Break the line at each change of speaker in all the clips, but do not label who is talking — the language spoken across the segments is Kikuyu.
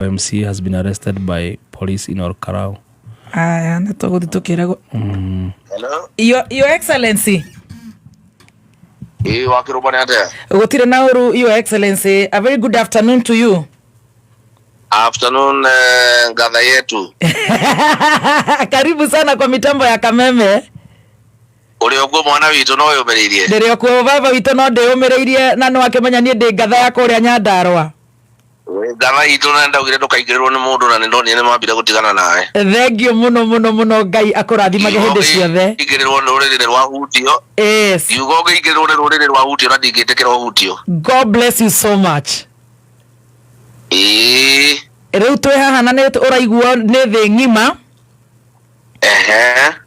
MCA has been arrested by police in Olkalou.
Aya, nä tå gå thiä tå kä ragwo.
Hello.
Your Excellency.
Ĩĩ, wakĩrũma nĩ atĩa?
Gå tirä na å ru, Your Excellency. A very good afternoon to you.
Afternoon, ngatha yetu.
Karibu sana kwa mitambo ya Kameme.
Ũrĩ ũguo mwana witũ no yũmĩrĩirie.
Ndä rä okuo baba witå, no ndä å mä rä irie na nä wakä menya niä ndä ngatha ya kå rä a Nyandarwa.
Ngatha itũ, na ndaugire ndũkaingĩrĩrwo nĩ mũndũ na nĩ ndonire nĩ mambire gũtigana nawe.
Thengio må no må no må no, Ngai akå rathimage hä ndä ciothe.
Ingĩrĩrwo nĩ rũrĩrĩ rwa hutio. Ngiuga ũngĩingĩrĩrwo nĩ rũrĩrĩ rwa hutio na ndingĩtĩkĩra ũhutio.
God bless you so much.
Ĩĩ.
Rä u twä haha na nä å raiguo nä thä ng'ima.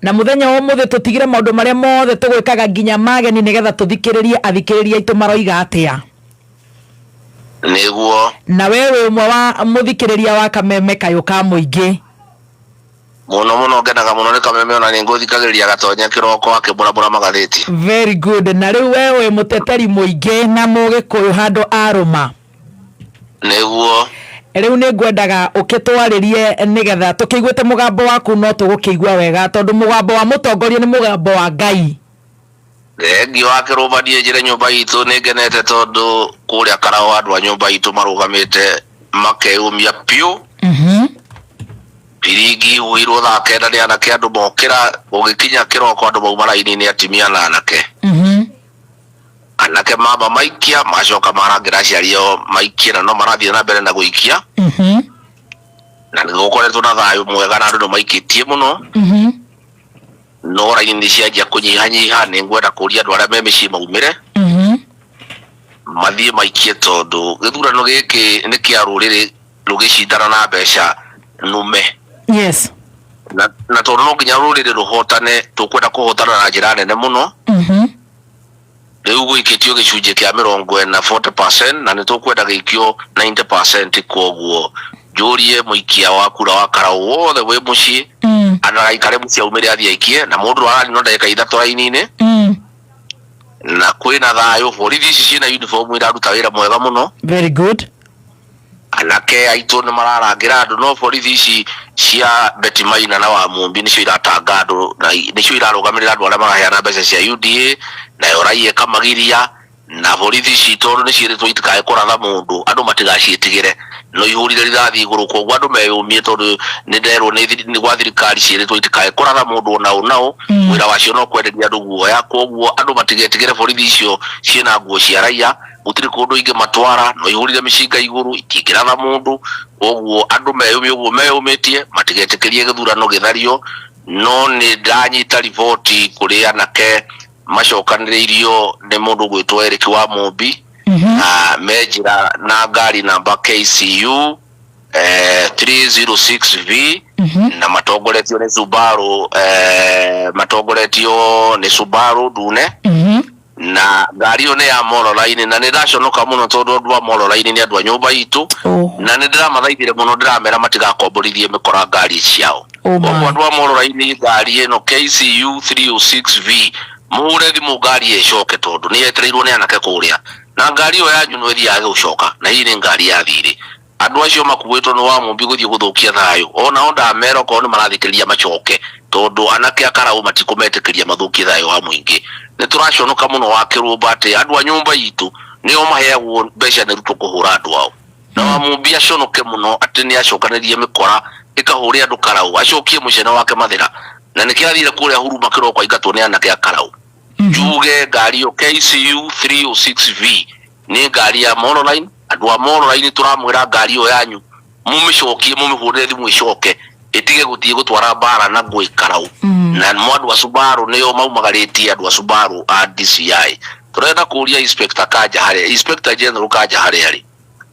Na muthenya wa umuthi tutigire maundu maria mothe tugwikaga nginya mageni nigetha tuthikiririe athikiriria aitu maroiga atia.
Nĩguo.
Na we wi umwe wa muthikiriria wa Kameme Kayũ ka Mũingĩ.
Mũno mũno, ngenaga mũno nĩ Kameme, ona nĩ ngũthikagĩrĩria gatonya kĩroko akĩmbũrambũra magathĩti.
Very good. Na rĩu we wĩ mũteteri mũingĩ na mũgĩkũyũ handũ arũma.
Nĩguo.
Rĩu nĩ ngwendaga ũkĩtwarĩrie nĩgetha tũkĩiguĩte mũgambo waku, no tũgũkĩigua wega tondũ mũgambo wa mũtongoria nĩ mũgambo wa Ngai.
Thengio wa kĩrũmba, niĩ njĩre nyũmba itũ nĩ ngenete tondũ kũrĩa Karao andũ a nyũmba itũ marũgamĩte makeyũmia piũ. Biringi ihuhirwo thaa 9 nĩ anake, andũ mokĩra, gũgĩkinya kĩroko andũ mauma raini-inĩ, atimia na anake. Anake mamba maikia, macoka marangĩra aciari ao maikie, na no marathiĩ na mbere na gũikia. Na nĩ gũkoretwo na thayũ mwega na andũ nĩ maikĩtie mũno. No raini nĩ cianjia kũnyihanyiha. Nĩ ngwenda kũria andũ arĩa me mĩciĩ maumĩre mathiĩ maikie tondũ gĩthurano gĩkĩ nĩ kĩa rũrĩrĩ rũgĩcindana na mbeca nume. Na tondũ no nginya rũrĩrĩ rũhotane, tũkwenda kũhotana na njĩra nene mũno. Rĩu gũikĩtio gĩcunjĩ kĩa 40, 40%, na nĩ tũkwenda gĩikio 90%. Koguo njũrie mũikia wa kura wa Karau wothe wĩ mũciĩ anagaikare mũciĩ, aumĩre athiĩ aikie, na mũndũ arari no ndagĩka 3 raini-inĩ. Na kwĩna thayũ, borithi ici ciĩna uniform iraruta wĩra mwega mũno.
Very good.
Anake aitũ nĩ mararangĩra andũ, no borithi ici cia Betty Maina na wa Mumbi nĩcio iratanga andũ na nĩcio irarũgamĩrĩra andũ arĩa maraheana mbeca cia UDA, nayo raia ĩkamagiria. Na borithi ici tondũ nĩ ciĩrĩtwo itikae kũratha mũndũ, andũ matigaciĩtigĩre, no ihũrire rithathi igũrũ. Koguo andũ meyũmie tondũ nĩ nderwo nĩ gwa thirikari ciĩrĩtwo itikae kũratha mũndũ ona ũ naũ. Wĩra wacio no kwenderia andũ guoya, koguo andũ matigetigĩre borithi icio ciĩna nguo cia raia. Gũtirĩ kũndũ ingĩmatwara, no ihũrire mĩcinga igũrũ, itingĩratha mũndũ. Koguo andũ meyũmie ũguo meyũmĩtie, matigetĩkĩrie gĩthurano gĩthario. No nĩ ndanyita riboti kũrĩ anake macokanĩrĩirio nĩ mũndũ gwĩtwo Eric wa Mumbi na me njĩra na ngari namba KCU 306V na matongoretio nĩ Subaru, matongoretio nĩ Subaru ndune. Na ngari ĩyo nĩ ya Moroline, na nĩ ndaconoka mũno tondũ andũ a Moroline nĩ andũ a nyũmba itũ. Na nĩ ndĩramathaithire mũno, ndĩramera matigakomborithie mĩkora ngari ciao.
Oh my.
Koguo andũ a Moroline, ngari ĩno KCU 306V, mũhũre thimũ ngari ĩyo ĩcoke tondũ nĩ yetereirwo nĩ anake kũrĩa, na ngari ĩyo yanyu no ĩthiaga gũcoka na hihi nĩ ngari ya thirĩ. Andũ acio makuĩtwo nĩ wa Mumbi gũthiĩ gũthũkia thayũ, onao ndamera okorwo nĩ marathikĩrĩria macoke tondũ anake a Karau matikũmetĩkĩria mathũkie thayũ wa mũingĩ. Nĩ tũraconoka mũno wa kĩrũmba atĩ andũ a nyũmba itũ nĩo maheagwo mbeca nĩ Ruto kũhũra andũ ao, na wa Mumbi aconoke mũno atĩ nĩ acokanĩrie mĩkora ĩkahũre andũ Karau, acokie mũcene wake Mathĩra, na nĩkĩo athire kũrĩa Huruma kĩroko aingatwo nĩ anake a Karau. Njuge ngari ĩyo KCU 306V nĩ ngari ya Moroline. Andũ a Moroline, tũramwĩra ngari ĩyo yanyu mũmĩcokie, mũmĩhũrĩre thimũ ĩcoke, ĩtige gũthiĩ gũtwara mbara na ngũĩ Karau. Na mo andũ a Subaru nĩo maumagarĩtie, andũ a Subaru a DCI. Tũrenda kũria Inspector Kanja harĩa, Inspector General Kanja harĩa arĩ,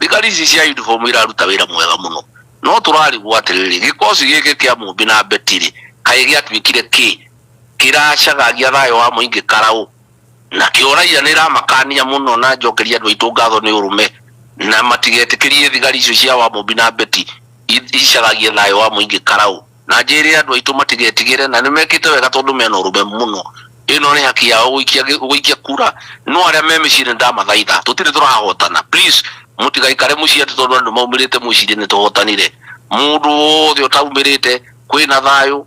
thigari ici cia uniform iraruta wĩra mwega mũno, no tũrarigwo atĩrĩrĩ, gĩkosi gĩkĩ kĩa Mumbi na Betty kaĩ gĩatuĩkire kĩ kĩracagagia thayũ wa mũingĩ Karau? Na kĩo raia nĩ ĩramakania mũno, na njokeria andũ aitũ ngatho nĩ ũrũme, na matigetĩkĩrie thigari icio cia wa Mumbi na Betty icagagie thayũ wa mũingĩ Karau. Na njĩre andũ aitũ matigetigĩre, na nĩ mekĩte wega tondũ mena ũrũme mũno. Ĩno nĩ haki yao gũikia kura, no arĩa me mĩciĩ nĩ ndamathaitha, tũtirĩ tũrahotana, please. Mũtigaikare mũciĩ atĩ tondũ andũ maumĩrĩte mwĩcirie nĩ tũhotanire. Mũndũ wothe ũtaumĩrĩte, kwĩna thayũ.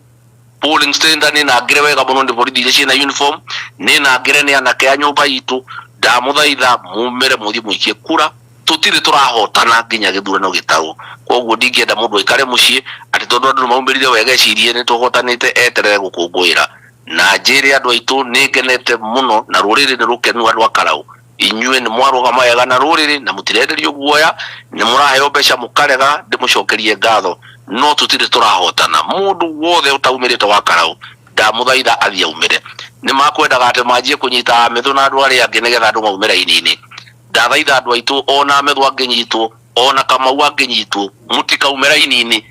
Polling center nĩ nangĩre wega mũno nĩ borithi iria ciĩna uniform, nĩ nangĩre nĩ anake a nyũmba itũ. Ndamũthaitha mumĩre mũthiĩ mũikie kura. Tũtirĩ tũrahotana nginya gĩthurano gĩtarwo. Koguo ndingĩenda mũndũ aikare mũciĩ atĩ tondũ andũ nĩ maumĩrire wega ecirie nĩ tũhotanĩte, eterere gũkũngũĩra. Na njĩre andũ aitũ nĩ ngenete mũno na rũrĩrĩ nĩ rũkenu. Andũ a Karau, inyuĩ nĩ mwarũgama wega na rũrĩrĩ na mũtirenderio guoya, nĩ mũraheo mbeca mũkarega, ndĩmũcokerie ngatho, no tũtirĩ tũrahotana. Mũndũ wothe ũtaumĩrĩte wa Karau, ndamũthaitha athiĩ aumĩre. Nĩ makwendaga atĩ manjie kũnyita Amĩthũ na andũ arĩa angĩ nĩgetha andũ maume raini-inĩ. Ndathaitha andũ aitũ, ona Amĩthũ angĩnyitwo, ona Kamau angĩnyitwo, mũtikaume raini-inĩ.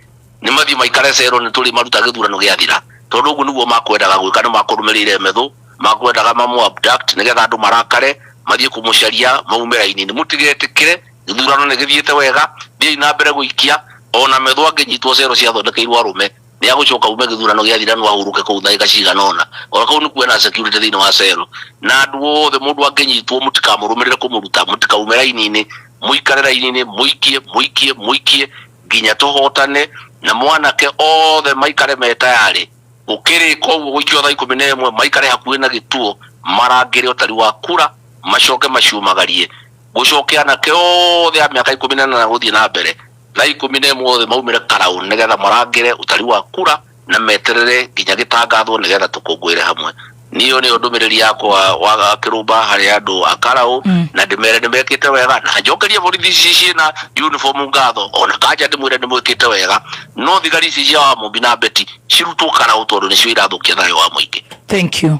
Nĩ mathiĩ maikare cero, nĩ tũrĩ maruta gĩthurano gĩathira, tondũ ũguo nĩguo makwendaga gwĩka. Nĩ makũrũmĩrĩire Methu, makwendaga mamũ abduct nĩgetha andũ marakare mathiĩ kũmũcaria maume raini-inĩ. Mũtigetĩkĩre, gĩthurano nĩ gĩthiĩte wega, thiĩi na mbere gũikia. Ona Methu angĩnyitwo cero ciathondekeirwo arũme, nĩ agũcoka ume gĩthurano gĩathira, no ahurũke kũu ndagĩka cigana ũna. Ona kũu nĩ kuena security thĩinĩ wa cero. Na andũ othe, mũndũ angĩnyitwo mũtikamũrũmĩrĩre kũmũruta, mũtikaume raini-inĩ, mũikare raini-inĩ, mũikie, mũikie, mũikie nginya tũhotane. Na mwanake othe maikare me tayarĩ gũkĩrĩka ũguo gũikio thaa 11, maikare hakuhĩ na gĩtuo marangĩre ũtari wa kura, macoke maciumagarie. Gũcoke anake othe a mĩaka 18 gũthiĩ na mbere, thaa 11 othe maumĩre Karau nĩgetha marangĩre ũtari wa kura na meterere nginya gĩtangathwo nĩgetha tũkũngũĩre hamwe. Niyo nĩyo ndũmĩrĩri yakwa wa kĩrũmba harĩ andũ a Karau, na ndĩmere nĩ mekĩte wega, na njokerie borithi ici ciĩna uniform ngatho, ona kanja ndĩmwĩre nĩ mwĩkĩte wega. No thigari ici cia Wamũmbi na Beti cirutwo Karau tondũ nĩcio irathũkia thayũ wa mũingĩ.
Thank you,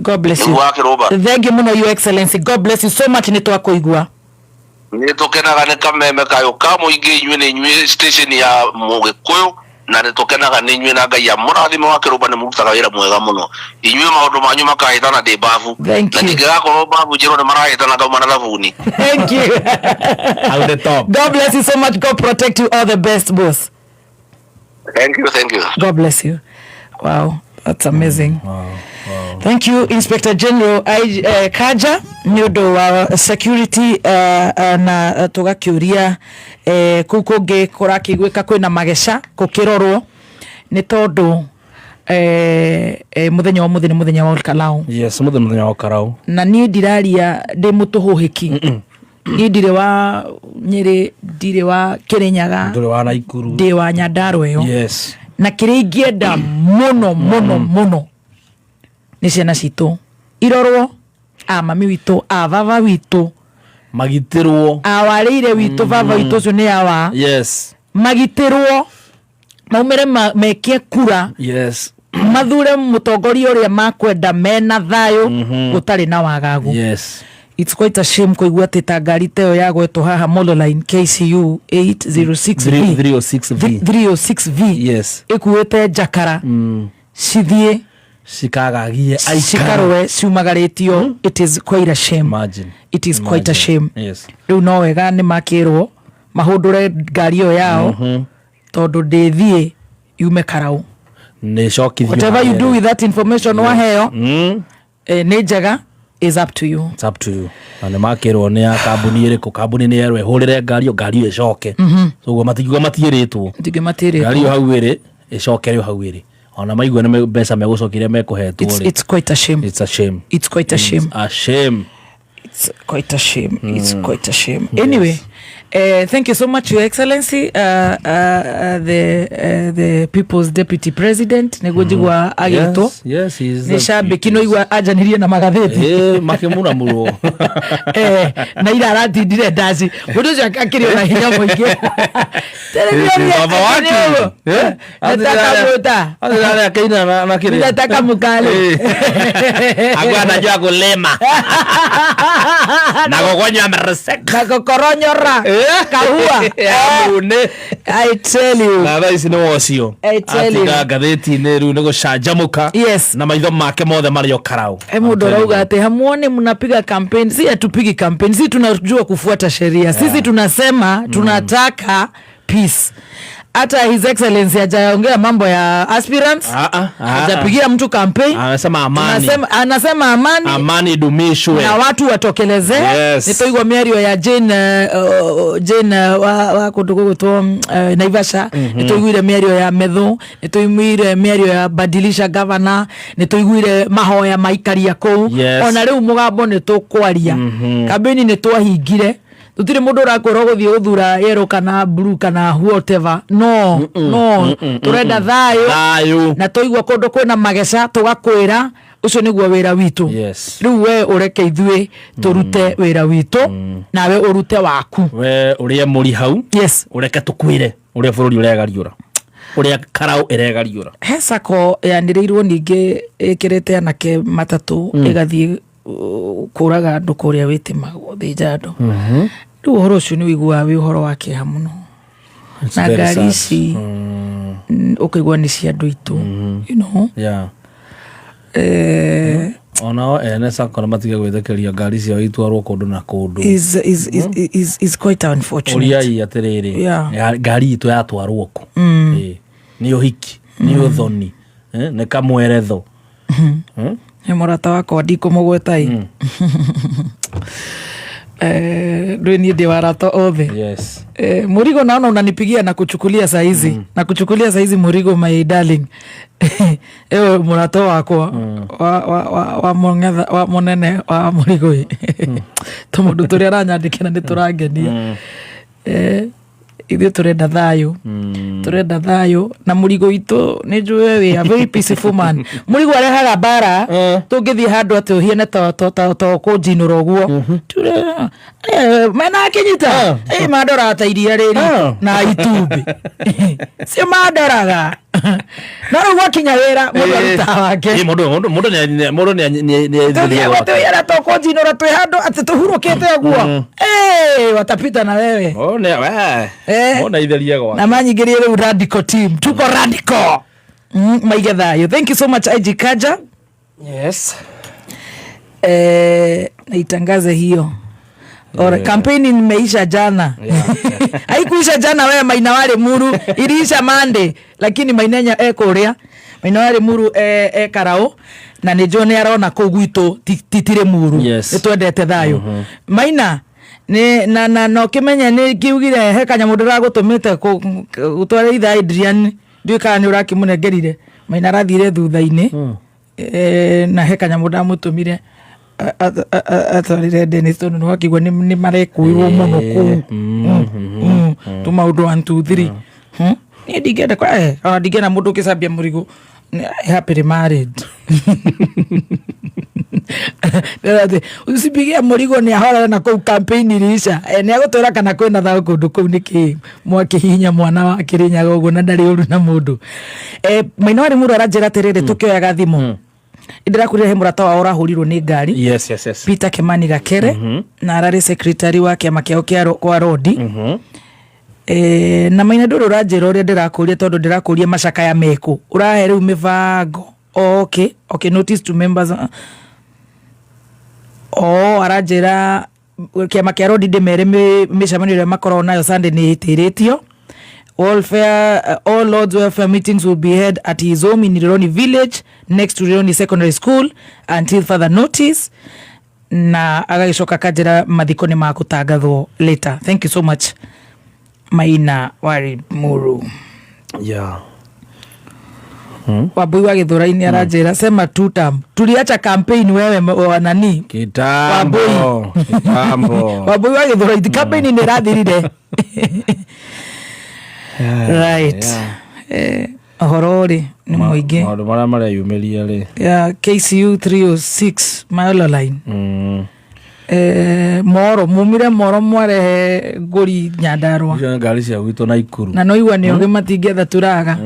God bless you.
Nĩguo wa kĩrũmba.
Thank you muno, Your Excellency. God bless you so much. Nĩ twakũigua.
Nĩ tũkenaga nĩ kameme kayũ ka mũingĩ. Inyuĩ nĩ inyuĩ station ya Mũgĩkũyũ na nĩ tũkenaga nĩ inyuĩ, na Ngai amũrathime. Wa kĩrũmba, nĩ mũrutaga wĩra mwega mũno. Inyuĩ maũndũ manyu makahĩtana ndĩ babu.
Thank
Na
you.
ndingĩgakorwo babu njĩrwo nĩ marahĩtana ngauma na thabuni.
Thank you.
Out the top.
God bless you so much. God protect you. All the best, boss.
Thank you, thank you.
God bless you. Wow, that's amazing.
Wow.
Thank you, Inspector General Kaja, nĩ ũndũ wa security, na tũgakĩũria kũu kũngĩ kũrakĩiguĩka kwĩna mageca gũkĩrorwo nĩ tondũ mũthenya wa mũthĩ nĩ mũthenya wa Olkalau.
Yes, mũthenya wa Karau.
Na niĩ ndiraria ndĩ mũtũhũhĩki. Niĩ ndirĩ wa Nyĩrĩ, ndirĩ wa Kĩrĩnyaga.
Ndũrĩ wa Naikuru.
Ndĩ wa Nyandarua ĩyo. Na kĩrĩa ingĩenda mũno mũno mũno nĩ ciana citũ irorwo, a mami witũ, a baba witũ.
Magitĩrwo.
A warĩire witũ, baba witũ ũcio nĩ awa. Magitĩrwo maumĩre mekie kura, mathure mũtongoria ũrĩa makwenda mena thayũ, gũtarĩ na wagagu. It's quite a shame kũigua atĩ ta ngari ta ĩyo yagwetwo haha, Mololine KCU 806V.
306V.
306V. Ĩkuĩte njakara cithiĩ
cikagagie.
Cikarũe ciumagarĩtio. It is quite a shame.
Imagine.
It is quite a
Imagine.
shame. Rĩu no wega nĩ makĩrwo mahũndũre ngari ĩyo yao tondũ ndĩthiĩ yume Karau.
Nĩ cokithio.
Whatever you do with that information waheo, nĩ njega, is up to you.
It's up to you. Na nĩ makĩrwo nĩ ya kambuni ĩrĩkũ. Kambuni nĩ yerwo ĩhũrĩre ngari ĩyo, ngari ĩyo ĩcoke. So ũguo matingiuga matiĩrĩtwo.
Ndingĩ
Ngari
matĩrĩtwo.
ĩyo hau ĩrĩ ĩcokerio hau ĩrĩ, ona maigua nĩ mbeca megũcokia iria mekũhetwo rĩ.
It's quite a shame.
It's a shame.
It's quite a shame.
It's a shame.
It's quite a shame. It's quite a shame. Anyway, thank you so much, Your Excellency, the People's Deputy President, nĩguo njigua agĩtwo.
Yes, he is
nĩ cambĩki no igua anjanirie na magathĩti.
Makĩmuramurwo.
Na ira aratindire ndaci, mũndũ ũcio akĩrĩ ona hinya mũingĩ.
Baba wake.
Nataka
Athiĩ akĩina na kĩrĩa.
Nataka mukale.
Akuwa anajua kulima na gũkonywa marsek.
Na gũkoronyora kahua.
Amune.
I tell you.
Na thaa ici nĩ wocio.
I tell you.
Atinda ngathĩti-inĩ rĩu nĩ gũcanjamũka. Na maitho make mothe marĩ o Karau.
He mundu arauga ati hamuone mnapiga campaign. Si hatupigi campaign, si tunajua kufuata sheria. Sisi tunasema tunataka peace. Hata His Excellency hajaongea mambo ya aspirants.
Ah, ah, ah,
Hajapigia mtu campaign.
Anasema amani.
Anasema amani.
Amani idumishwe.
Na watu watokelezee. Nitoigwa mĩario ya Jane wa kũndũ gũgwĩtwo Naivasha. Nĩtũiguire mĩario ya Methu, nĩtũiguire mĩario ya Badilisha Governor, nĩtũiguire mahoya maikaria kũu. Ona rĩu mũgambo nĩ tũkwaria. Kambĩni nĩ twahingire, tutire mundu urakwira guthie guthura yellow kana blue kana whatever. No, turenda thayo.
Thayũ.
Na twaigua kundu kwina mageca tugakwira ucio niguo wira witu. Riu we ureke ithuĩ turute wira witu, nawe urute waku.
We ũrĩe mũri hau. Ũreke tũkwĩre ũrĩa bũrũri ũregariũra, ũrĩa karau ĩregariũra.
He sako yanĩrĩirwo ningĩ ĩkĩrĩte anake matatũ ĩgathiĩ kũraga andũ kũrĩa wĩtĩma gũthĩnja andũ. Rĩu ũhoro ũcio nĩ ũiguaga wĩ ũhoro wa kĩeha mũno.
It's
na
very
ngari
sad.
ici ũkaigua nĩ cia andũ aitũ.
Onao ene sako nĩ matige gwĩtĩkĩria ngari ciao itwarwo kũndũ na kũndũ.
Is quite unfortunate.
Ũriai atĩrĩrĩ, ngari itũ yatwarwo kũ? Ĩ, nĩ ũhiki, nĩ ũthoni, nĩ kamweretho?
Nĩ mũrata wakwa ndikũmũgweta ĩ. Ndũĩ niĩ ndĩ warata othe. Murigo, naona unanipigia na kuchukulia saizi na kuchukulia saizi. Murigo, my darling, ewe mũrata wakwa wa mũng'etha wa mũnene wa Mũrigo ĩ, tũmũndũ tũrĩa aranyandĩkĩra nĩ tũrangenia. Ithuĩ tũrenda thayũ, tũrenda thayũ na Mũrigo witũ nĩ njũĩ wĩ a very peaceful man. Mũrigo arehaga mbara. Tũngĩthiĩ handũ atĩ ũhiene ta ũkũnjinũra ũguo. Mena akinyita mandoraga ta iria rĩrĩ na itumbĩ cio mandoraga, no rĩu gwakinya wĩra mũndũ arutaga wake.
Ĩ, mũndũ nĩ
Tũthiĩ twĩra tũkũnjinũra twĩ handũ atĩ tũhurũkĩte ũguo. Watapita na wewe.
Mũndũ aitherie gwake.
Na manyingĩrie rĩu radical team, tuko radical, maige thayũ. Thank you so much, IG Kaja. Naitangaze hiyo. Ora, kampeni imeisha jana. Haikuisha jana wewe Maina wale Muru, iliisha Monday, lakini Mainenya e kuria. Maina wale Muru e karau na nĩ njũĩ nĩ arona kũu gwitũ titire muru. Nĩ twendete thayũ. Maina nĩ na no kĩmenye nĩ ngiugire he kanyamũ ndĩragũtũmĩte gũtwara itha Adrian, ndiũĩ kana nĩ ũrakĩmũnengerire. Maina arathire thutha-inĩ. Na he kanyamũ ndamũtũmire atwarire Dennis tondũ nĩ wakĩigua nĩ marekũĩrwo mũno kũu. Tũmaũndũ 1 2 3. Niĩ ndingĩenda ona ndingĩenda mũndũ ũkĩcambia mũrigo. Happily married. Atĩ, usipigie mũrigo nĩ ahorere na kũu campaign iliisha. Nĩ agũtwĩra kana kwĩna thayũ kũndũ kũu nĩkĩ mwakĩhihinya mwana wa Kĩrĩnyaga ũguo na ndarĩ ũru na mũndũ. Maina warĩ mũndũ aranjĩra atĩrĩrĩ, tũkĩoyaga thimũ ndĩrakwĩrire he mũrata wao ũrahũrirwo nĩ ngari. Peter Kimani Gakere, na ararĩ secretary wa kĩama kĩao kĩa kwa rodi. Na Maina ndũrĩ ũranjĩra ũrĩa ndĩrakũria tondũ ndĩrakũria macakaya mekũ ũrahe rĩu mĩbango. Oh, okay, notice to members. Oh, aranjĩra kĩama kĩa rodi ndĩmere mĩcemanio ĩrĩa makoragwo nayo Sunday nĩ ĩtĩrĩtio. Welfare, all Lords welfare meetings will be held at his home in Rironi village next to Rironi Secondary School until further notice, na agagĩcoka akanjĩra mathiko nĩ makũtangathwo later. Thank you so much, Maina Warimuru. Wambui wa Gĩthũrai-inĩ aranjĩra sema two term, tuliacha campaign wewe wa nani.
Kitambo.
Wambui.
Kitambo.
Wambui wa Gĩthũrai, campaign nĩ ĩrathirire, right? Ũhoro rĩ nĩ mũingĩ.
Maũndũ marĩa mareyumĩria rĩ.
Ya KCU 306 Maolo line. Moro mumire moro mwarehe ngũri Nyandarua.
Icio nĩ ngari cia gwitũ na Ikuru.
Na no igua nĩ ogĩ matingĩetha turaga.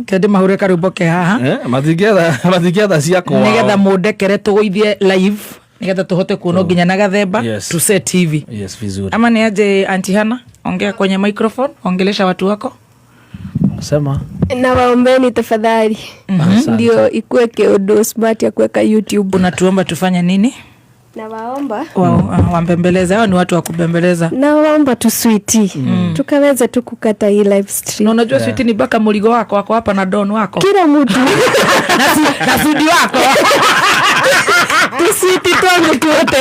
Kende mahure karwĩmbo ke haha.
Matingĩetha cia kwao.
Nĩgetha mũndekere tũgũithie live nĩgetha tũhote kuona nginya na gathemba. To set TV.
Yes, vizuri.
Ama ni aje, Auntie Hana, ongea kwenye microphone, ongelesha watu wako.
Sema.
Na waombeni tafadhali.
Asante.
Ndio ikuwe kiundu smart ya kuweka YouTube.
Unatuomba tufanye nini?
Nawaomba
Wambembeleza, hao ni watu wa kubembeleza.
Nawaomba tu switi tukaweza tu kukata hii live stream.
Na unajua switi ni baka murigo wako wako hapa na don wako
Kila mtu
na sudi wako.
Tuswiti twangu tuote.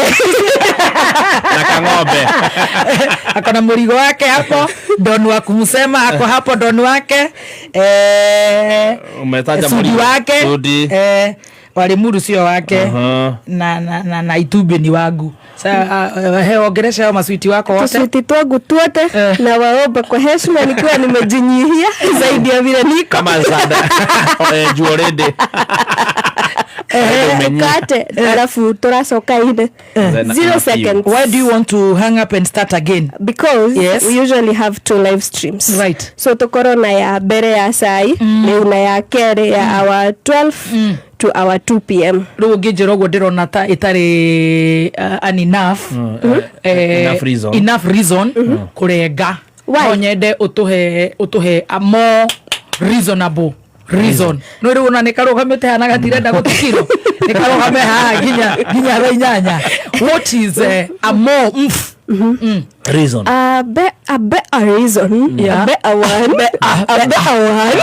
Na kang'ombe.
Ako na murigo wake hapo, don wa kumsema ako hapo, don wake,
Umetaja
sudi
Murigo.
wake.
Sudi.
Walimuru sio wake. Na Itumbi ni wangu. Sa he ongeresha hao maswiti wako wote.
Tuswiti twangu tuote. Nawaomba kwa heshima nikiwa nimejinyihia zaidi ya vile niko.
Kama zada juu already.
Tukate alafu turacoka ine
Then
0
ina
seconds.
Why do you want to hang up and start again?
Because we usually have two live streams. So tukorwo na ya mbere ya cai riu na ya kerĩ ya our 12 to our 2 p.m.
Rĩu ũngĩnjĩra ũguo ndĩrona ta ĩtarĩ an enough
Enough reason.
Enough reason kũrenga.
Why?
No nyende ũtũhe a more reasonable reason. No rĩu ona nĩ karũgamĩte hana gatirenda gũtukirwo, nĩ karũgame haha nginya thaa 8. What is a more mf?
Reason.
A better reason, a better one, a better one,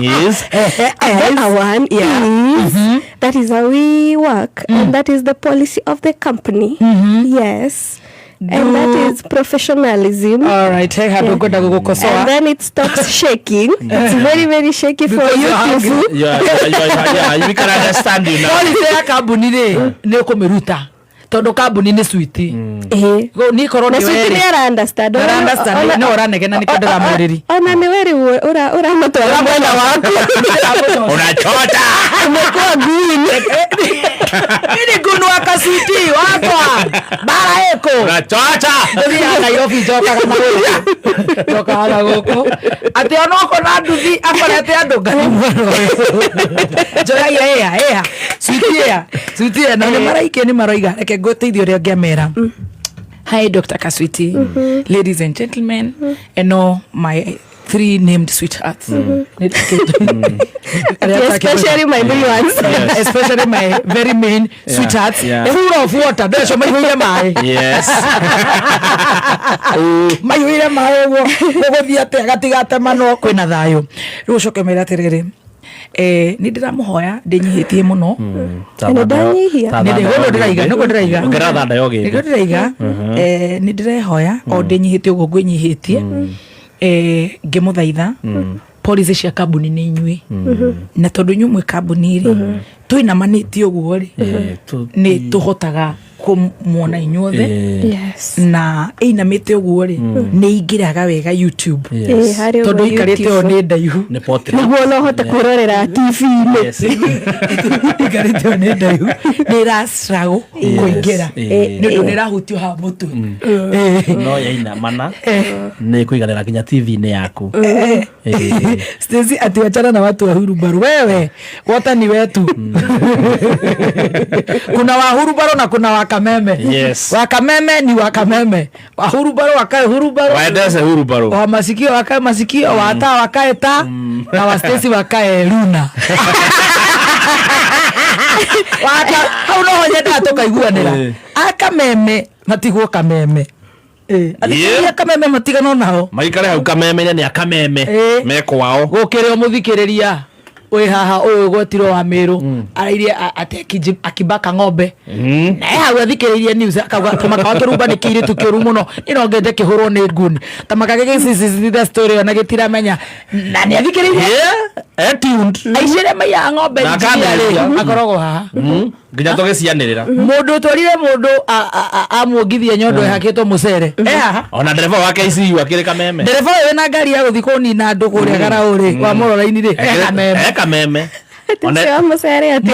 Is
a better one is that is how we work, and that is the policy of the company. Yes, and that is professionalism.
All right, he handũ ngwenda gũgũkosoa.
And then it stops shaking. It's very, very shaky for
Because
you
you're hungry.
people.
Yeah, we can understand you now.
Policy ya kambuni rĩ, nĩ ũkũmĩruta tondũ kambuni nĩ switi. Niĩ korwo
Na
nĩ
switi
werĩ.
nĩ ara understand.
Ara understand, no ũranegena nĩkĩo ndĩramwĩrĩri.
Ona nĩ we rĩu ũramũtwara mwena waku.
Unachota.
Umekuwa goon.
Mimi ngunu akaswiti wakwa bara ĩkũ.
Unachota.
Ndũthiaga Nairobi, njokaga na gũkũ, njokaga na gũkũ atĩ onokorwo na nduthi akorete andũ ngai mwena ũyũ. Njoyagia ĩa ĩa switi ĩa switi ĩa na nĩ maraikia nĩ maroiga reke ngũteithie ũrĩa ũngĩamera. Hi, Dr. Kaswiti, ladies and gentlemen, and all my three named sweethearts.
Especially my main ones.
Especially my very main sweethearts. Full of water, ndeco maihũire maĩ. Maihũire maĩ ũguo gũgũthiĩ atĩa gatigatemanwo kwĩna thayũ. Rĩu ũcoke mera atĩrĩrĩ, nĩ ndĩramũhoya ndĩnyihĩtie mũno.
Nĩ ndanyihia.
Nĩguo ndĩraiga, nĩguo ndĩraiga.
Ongerera thanda ya ũgĩmbĩ.
Nĩguo ndĩraiga, nĩ ndĩrehoya o ndĩnyihĩtie ũguo ngwĩnyihĩtie, ngĩmũthaitha policy cia kambuni nĩ inyuĩ, na tondũ inyuĩ mwĩ kambuni rĩ, twĩnamanĩtie ũguo rĩ, nĩ tũhotaga kũmuona inyuothe. Na ĩinamĩte ũguo rĩ, nĩ ingĩraga wega YouTube.
Harĩ
Tondũ
ũguo
ikarĩte ũũ
YouTube.
nĩ ndaihu.
Nĩ portrait.
Nĩguo ona ũhote kwĩrorera TV-inĩ.
Ikarĩte ũũ nĩ ndaihu, nĩ ĩracrago kũingĩra nĩ ũndũ nĩ ĩrahutio haha mũtwe.
No yainamana nĩ kũiganĩra nginya TV-inĩ yaku.
Stacy ati wachana na watu wa hurubaru. Wewe wote ni wetu. Kuna wa hurubaro na kuna wa Kameme. Wa Kameme ni wa Kameme, wa hurubaro wakae hurubaro.
Waendece hurubaro.
Wa masikio wakae masikio, wa taa wakae taa, na wa Stacy wakae runa. Waka hau noho nyendaga tũkaiguanĩra. Akameme matigwo Kameme. Athikĩrĩria Kameme matiganwo nao.
Maikare hau Kameme nĩ akameme. Me kwao.
Gũkĩrĩ o mũthikĩrĩria wĩ haha ũyũ ũgwetirwo wa Mĩrũ arairie atĩ akibaka ng'ombe na e hau athikĩrĩirie news akauga tamaka wa kĩrumba nĩ kĩirĩtu kĩũru mũno, ĩno ngende kĩhũrwo nĩ nguni tamaka gĩgĩcicicitha story ĩyo na gĩtiramenya na nĩ athikĩrĩirie.
Yeah, tuned.
Aici arĩa maiyaga ng'ombe
Na
injinia rĩ,
akanĩrĩria.
akoragwo haha.
Nginya tũgĩcianĩrĩra.
Mũndũ ũtwarire mũndũ amuongithie nyondo ĩhakĩtwo mũcere e haha.
Ona ndereba wa KCU akĩrĩ Kameme.
Ndereba ũyũ wĩna ngari ya gũthiĩ kũnina andũ kũrĩa garaũ rĩ wa mũrora-inĩ rĩ, e Kameme.
E Kameme.
Ũcio wa mũcere atĩ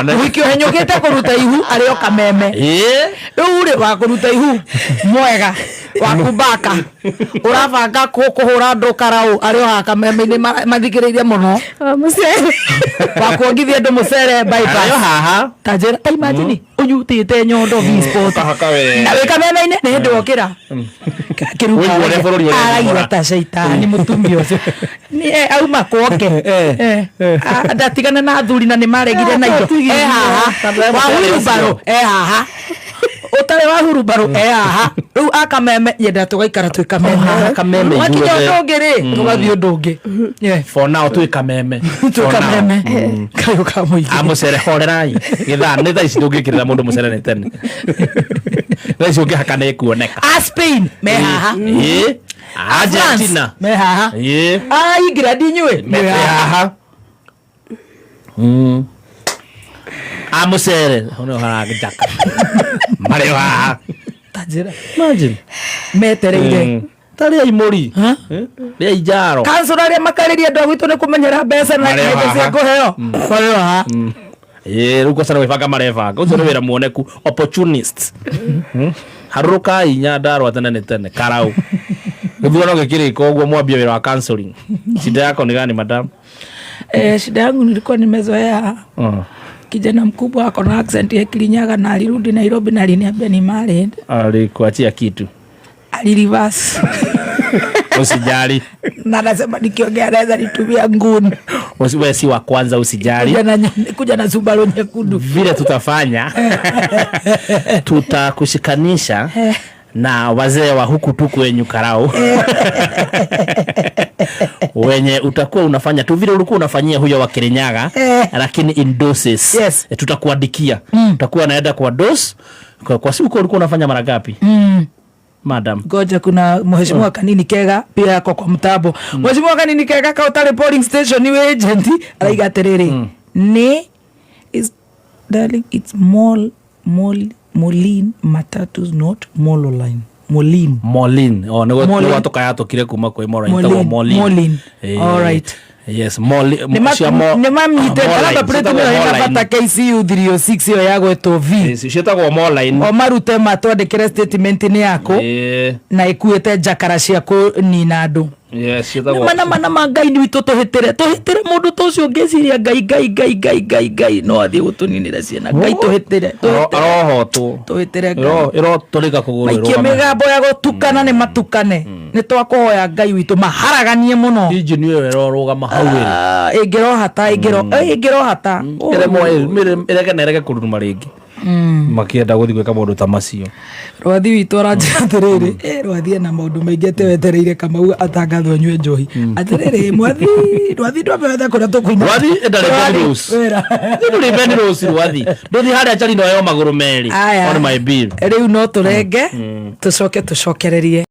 Mũhiki ũhenyũkĩte kũruta ihu arĩ o Kameme. Rĩu rĩ wa kũruta ihu mwega. Waku baka ũrabanga kũhũra andũ karau arĩ o haha kameme-inĩ mathikĩrĩirie mũno.
Wa mũcere.
Wa kuongithia andũ mũcere bypass.
Arĩ o haha.
Ta njĩra, ta imagine ũnyutĩte nyondo V-Sport.
Ũkahaka wega.
Na wĩ kameme-inĩ nĩ hĩndĩ wokĩra.
Ũigue ũrĩa bũrũri ũrethimũra.
Araigua ta caitani mũtumia ũcio. Nĩ auma kwake. Ndatigana na athuri na nĩ maregire na indo. E haha. Wa hurubarũ e haha. Ũtarĩ wa hurubarũ e haha. Rĩu akameme nyenda tũgaikara twĩ kameme.
Haha Kameme
Wakinya
ithuothe.
ũndũ ũngĩ rĩ, tũgathiĩ ũndũ ũngĩ. Yeah.
For now twĩ Kameme.
Twĩ
For now.
Kameme. Kayũ ka mũingĩ.
A mũcere horerai gĩthaa nĩ thaa ici ndũngĩkĩrĩra mũndũ mũcere nĩ tene, thaa ici ũngĩhaka nĩ ĩkuoneka.
A Spain me haha.
Ĩĩ. Argentina.
France me haha.
Ĩĩ.
A England inyuĩ
me
mwĩ haha.
haha. A mũcere hau nĩho harajaka marĩ o haha.
Ta njĩra.
Imagine.
Metereire.
Ta rĩai mũri.
Ha?
Eh? Rĩai njaro.
Kansũra arĩa makarĩria andũ a gwitũ nĩ kũmenyera mbeca na
Marĩ o
indo cia
haha.
kũheo marĩ o haha.
Ĩĩ, rĩu kwaca nĩ gwĩbanga marebanga, ũcio nĩ wĩra muoneku, opportunist. Harũrũkai Nyandarũa tene nĩ tene karau gĩthurano gĩkĩrĩka ũguo mwambie wĩra wa counseling. Shida yako ni gani, madam?
Eh, shida yangu nilikuwa nimezoea kijana mkubwa ako na accent ya Kirinyaga na alirudi Nairobi na aliniambia ni married.
Alikuachia kitu.
Alirivas.
Usijali.
Na anasema nikiongea naweza nitumia nguni.
Wewe si wa kwanza, usijali.
Kuja na Subaru nyekundu.
Vile tutafanya, tutakushikanisha na wazee wa huku tu kwenyu Karau wenye utakuwa unafanya tu vile ulikuwa unafanyia huyo wa Kirinyaga, lakini in doses. Tutakuandikia, utakuwa naenda kwa dose kwa siku ulikuwa unafanya mara ngapi, madam?
Ngoja, kuna mheshimiwa Kanini Kega pia yako kwa mtambo. Mheshimiwa Kanini Kega, ka utari polling station ni agent, araiga atiriri ni is darling, it's mall mall Molin matatus, not Mololine. Molin.
Molin. Oh, nĩguo.
Molin.
Nĩguo tũkayatũkire kuma kwĩ Molin.
Molin.
Ĩtagwo Molin.
Molin. Alright.
Yes, Molin cia
Nä mamite
Moline.
namba plate
Ciĩtagwo
ĩyo ĩna
Moline.
bata KCU 306 ĩyo ya gwetwo V.
Ciĩtagwo Moline.
O marute matwandĩkĩre statement nĩ yaku na ĩkuĩte njakara cia kũnina andũ.
Yes, ciĩtagwo
Nama nama nama, Ngai witũ, tũhĩtĩre tũhĩtĩre mũndũ ta ũcio ngĩciria Ngai Ngai Ngai Ngai Ngai Ngai no athiĩ gũtũninĩra ciana. Ngai, tũhĩtĩre, tũhĩtĩre.
Arohotwo.
Tũhĩtĩre Ngai.
Ĩrotũrĩka kũgũrũ
Maikie
ĩrũgame.
mĩgambo ya gũtukana nĩ matukane, nĩ twakũhoya Ngai witũ maharaganie mũno.
Injini ĩyo ĩrorũgama hau ĩrĩ.
Ah, ĩngĩrohata ĩngĩrohata.
Ĩremwo ĩrege na ĩrege kũruruma rĩngĩ makĩenda gũthiĩ gwĩka maũndũ ta macio.
Rwathi witũ aranjĩra atĩrĩrĩ, rwathi ena maũndũ maingĩ atĩ wetereire Kamau atangathwo anyue njohi. Atĩrĩrĩ mwathi, rwathi ndwambe wethe kũrĩa tũkũina.
Rwathi ndarĩ
Rwathi,
Ben Rose.
wĩra.
Ndũrĩ Ben Rose, rwathi ndũthi harĩa Charino yo magũrũ merĩ
Aya.
on my bill.
Rĩu no tũrenge tũcoke tũcokererie.